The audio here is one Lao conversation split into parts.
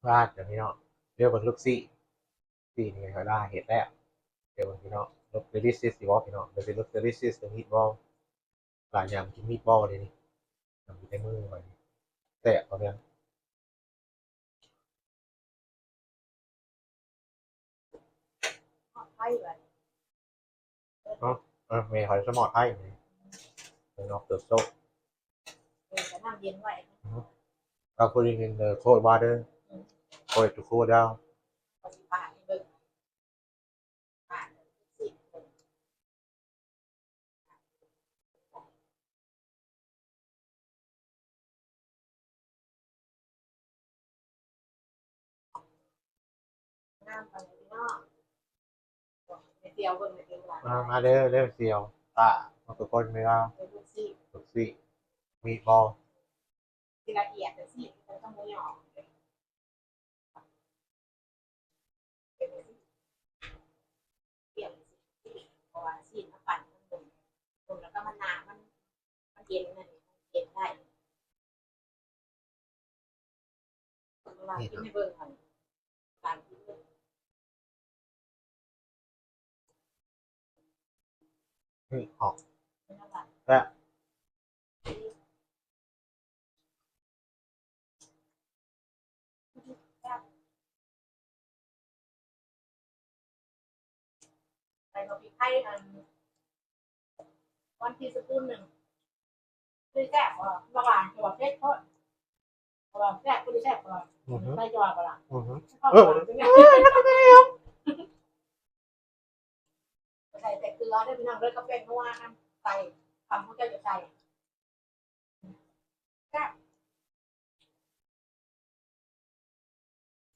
ບາດເດີພີ່ນ້ອງ ດຽວເບິ່ງລູກຊີ້ນ ຊີ້ນນີ້ຂ້ອຍລາເຮັດແລ້ວ ດຽວເບິ່ງພີ່ນ້ອງ ລູກ delicious ຢູ່ບໍ່ພີ່ນ້ອງ ເດີ delicious ເດີ meatball ຫຼາຍຢ່າງກິນ meatball ເດນີ້ ທຳຢູ່ໃນມືຂ້ອຍນີ້ ແຊບບໍ່ແມ່ນ ເອີ ແມ່ຂ້ອຍສະໝໍໄທນີ້ ເປັນອອກເຕີບໂຕ ເອີ ກໍນ້ຳເຢັນໄວ້ I put it in the cold water for it to cool down. ມາ ມາເດີ ເດີສ່ຽວ ຕາ ມາທຸກຄົນເດີ ລູກຊີ້ນ meatball ຊິລະອຽດຈັ່ງຊີ້ ບໍ່ຕ້ອງຫຍໍ້ ເປັນຈັ່ງຊີ້ ເພາະວ່າຊີ້ນມັນປັ່ນ ມັນດົນ ດົນແລ້ວກໍມັນໜາ ມັນ ມັນເຢັນ ມັນເຢັນໄດ້ ເວລາກິນໃຫ້ເບິ່ງ ການກິນ ອືມ ຫອມ ແຊບ ໃສ່ບັກພິກໄທ ອັນ ວັນທີສະປູນໜຶ່ງ ຄືແຊບບໍ່? ລະຫວ່າງຕົວເຜັດໂພດ ເພາະວ່າແຊບ ຄືແຊບບໍ່? ອືຮຶ ໃສ່ຈອຍບໍ່ລະ? ອືຮຶ ເອີ ໃສ່ແຕ່ເກືອເດີພີ່ນ້ອງເດີ ກັບແປ້ງນົວນຳ ໃສ່ຕາມທີ່ເຈົ້າຈະໃສ່ ແຊບ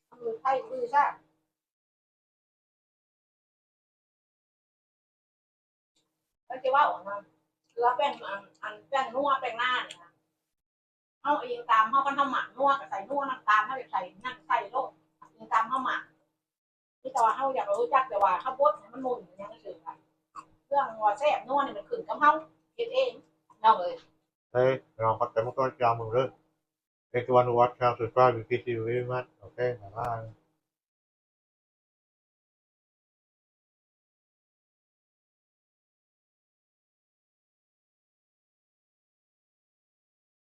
ທາງເມືອງໄທຄືແຊບ ແລ້ວຈະເວົ້າອັນນັ້ນ ເກືອແປ້ງ ອັນ ອັນແປ້ງນົວແປ້ງນານີ້ນະ ເຮົາອີງຕາມເຮົາ ຄັນເຮົາມັກນົວກໍໃສ່ນົວ ນ້ຳຕານເຮົາຢາກໃສ່ນັ້ນໃສ່ໂລດ ອີງຕາມເຮົາມັກ ມີແຕ່ວ່າເຮົາຢາກຮູ້ຈັກ ແຕ່ວ່າເຮົາບົດໃຫ້ມັນໝຸ່ນຫຍັງຊື່ໄປ ເລື່ອງວ່າແຊບນົວນີ້ມັນຂຶ້ນກັບເຮົາເຮັດເອງ ນ້ອງເອີຍ. ເອີຍ ລອງປັດແຕ່ມັນກໍຈາມເບິ່ງເດີ. Thank you one who watch, subscribe, please, very much. ໂອເຄ ບາຍບາຍ.